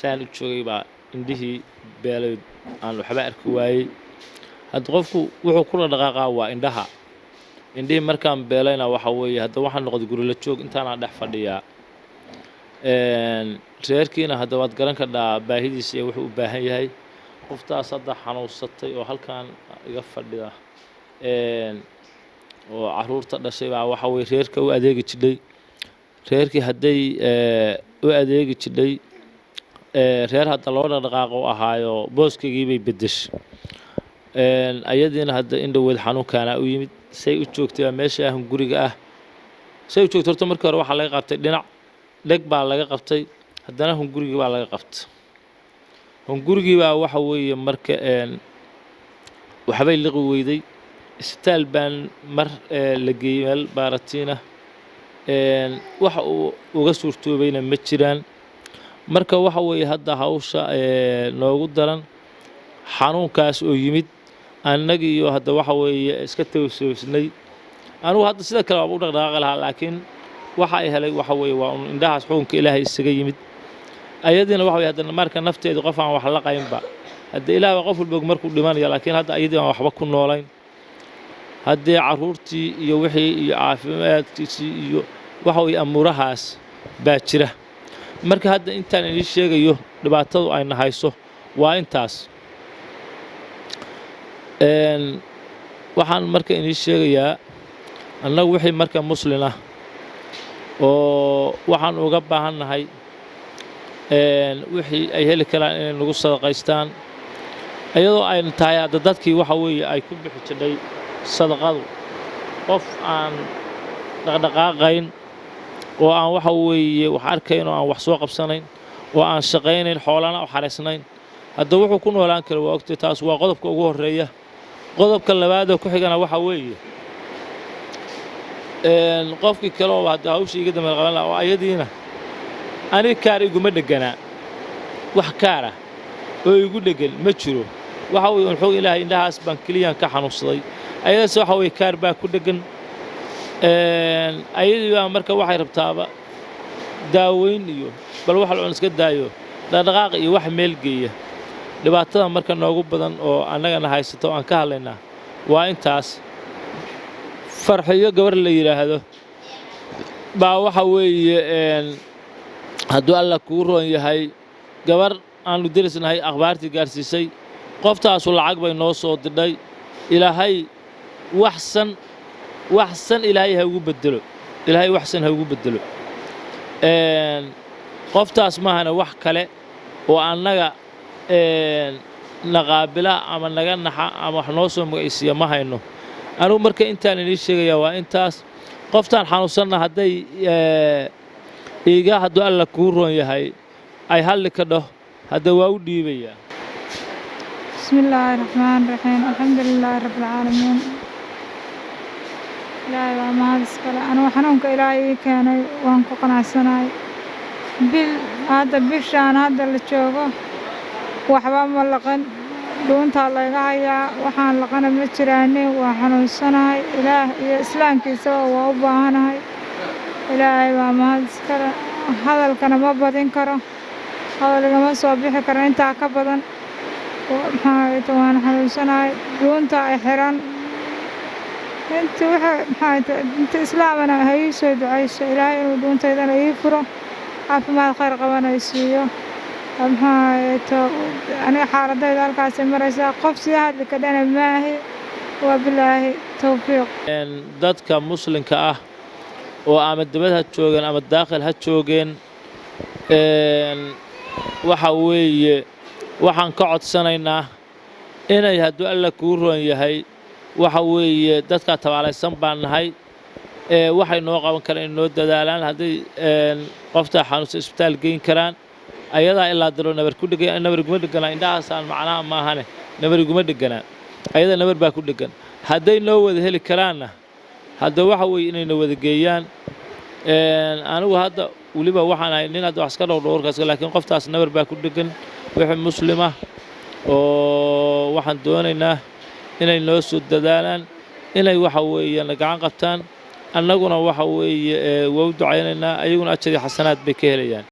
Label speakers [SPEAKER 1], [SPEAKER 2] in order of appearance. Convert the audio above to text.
[SPEAKER 1] Saan u joogay baa indhihii beelay, aan waxba arki waayey. Hadda qofku wuxuu kula dhaqaaqaa waa indhaha. Indhihii markaan beelayna, waxa weeye hadda waxaan noqday gurila joog, intaanaan dhex fadhiyaa. Reerkiina hadda waad garan kardhaa baahidiisa iyo wuxuu u baahan yahay. Qoftaas hadda xanuunsatay oo halkan iga fadhida oo caruurta dhashay baa waxa weye reerka u adeegi jidhay. Reerkii hadday u adeegi jidhay, reer hadda loo dhaqdhaqaaqo u ahaayo, booskaygii bay beddeshay. Ayadiina hadda indhoweed xanuunkaana u yimid. Say u joogtay baa meesha ah guriga ah say u joogtay. Horta markii hore waxaa laga qabtay dhinac dheg baa laga qabtay, haddana hungurigii baa laga qabtay. Hungurigii baa waxa weeye marka waxbay liqi weyday. Isbitaal baan mar la geeyey, meel baaratiina, waxa uu uga suurtoobayna ma jiraan. Marka waxa weeye hadda hawsha noogu daran xanuunkaas oo yimid, annagiiyo hadda waxa weeye iska tawsoosnay. Anugu hadda sida kale waaba u dhaqdhaqaaqi lahaa, laakiin waxa ay helay waxa weeye waa un indhahaas xukunka Ilaahay isaga yimid. Ayadiina waxa weye hadda marka nafteedu qof aan wax la qaynba, hadda Ilaah baa qof walba og markuu dhimanaya, laakiin hadda ayadii aan waxba ku noolayn. Haddii carruurtii iyo wixii iyo caafimaadkiisii iyo waxa weeye amuurahaas baa jira. Marka hadda intaan inii sheegayo dhibaatadu ayna hayso waa intaas. Waxaan marka inii sheegayaa, annagu wixii marka muslin ah oo waxaan uga baahannahay wixii ay heli karaan inay nagu sadaqaystaan, iyadoo ayna tahay hadda dadkii waxa weeye ay ku bixi jidhay sadaqadu. Qof aan dhaqdhaqaaqayn oo aan waxa weeye wax arkayn oo aan wax soo qabsanayn oo aan shaqaynayn, xoolana u xaraysnayn, hadda wuxuu ku noolaan kara waa ogtay. Taas waa qodobka ugu horreeya. Qodobka labaadoo ku xigana waxa weeye qofkii kale oo hadda hawshii iga dambe qaban lahaa oo ayadiina aniga kaar iguma dheganaa, wax kaar ah oo igu dhegan ma jiro. Waxa weeye un xog Ilaahay, indhahaas baan keliyaan ka xanuunsaday. Ayadaas waxa weeye kaar baa ku dhegan. Ayadii baa marka waxay rabtaaba daaweyn iyo bal wax la cun iska daayo, dhaqdhaqaaq iyo wax meel geeya. Dhibaatada marka noogu badan oo annagana haysato oo aan ka hadlaynaa waa intaas. Farxiyo gabar la yidhaahdo baa waxa weeye hadduu Alla kuu roon yahay, gabar aanu derisnahay akhbaartii gaarsiisay. Qoftaasu lacag bay noo soo didhay. Ilaahay waxsan waxsan Ilaahay ha ugu beddelo, Ilaahay waxsan ha ugu beddelo. Qoftaas maahane wax kale oo annaga naqaabila ama naga naxa ama wax noo soo magacaysiiya ma hayno. Anigu marka intaan inii sheegaya waa intaas. Qoftaan xanuunsanna hadday iiga, hadduu Alla kuu roon yahay, ay hadli ka dhaho, hadda waa u dhiibayaa.
[SPEAKER 2] بسم الله الرحمن الرحيم، الحمد لله رب العالمين. Ilaahay baa mahad iskale. Anigu xanuunka Ilaahay ii keenay waan ku qanacsanahay. Bil hadda, bishaan hadda la joogo, waxba ma laqan, dhuuntaa layga hayaa, waxaan laqana ma jiraanin. Waa xanuunsanahay, Ilaah iyo islaamkiisaba waa u baahanahay. Ilaahay baa mahad iskale. Hadalkana ma badin karo, hadal igama soo bixi karo intaa ka badan. Maxaa, waan xanuunsanahay, dhuunta ay xiran. Inta waxa maxaa, inta islaamana ha ii soo ducayso, Ilaahay inuu dhuuntaydana ii furo, caafimaad khayr qabana i siiyo. Maxaa, aniga xaaladayda halkaasay maraysaa, qof sii hadli kadhana maahi. Waa bilaahi towfiiq.
[SPEAKER 1] Dadka muslimka ah oo ama dibad ha joogeen ama daakhil ha joogeen, waxa weeye waxaan ka codsanaynaa inay, hadduu Alla kuu roon yahay, waxa weeye dadkaa tabaalaysan baan nahay ee waxay noo qaban karaan inay noo dadaalaan. Hadday qoftaa xanuunsan isbitaal geyn karaan, ayadaa ilaa daro nabar ku dhegan. Nabar iguma dheganaa, indhahaasaan macnaha maahane nabar iguma dheganaa, ayada nabar baa ku dhegan. Hadday noo wada heli karaanna, hadda waxa weeye inayna wada geeyaan. Anigu hadda weliba waxaan ahay nin hadda wax iska dhowrdhowrkaas, laakiin qoftaas nabar baa ku dhegan. Wixii muslima oo waxaan doonaynaa inay noo soo dadaalaan, inay waxa weeye na gacan qabtaan. Annaguna waxa weeye waa u ducaynaynaa, ayaguna ajar iyo xasanaad bay ka helayaan.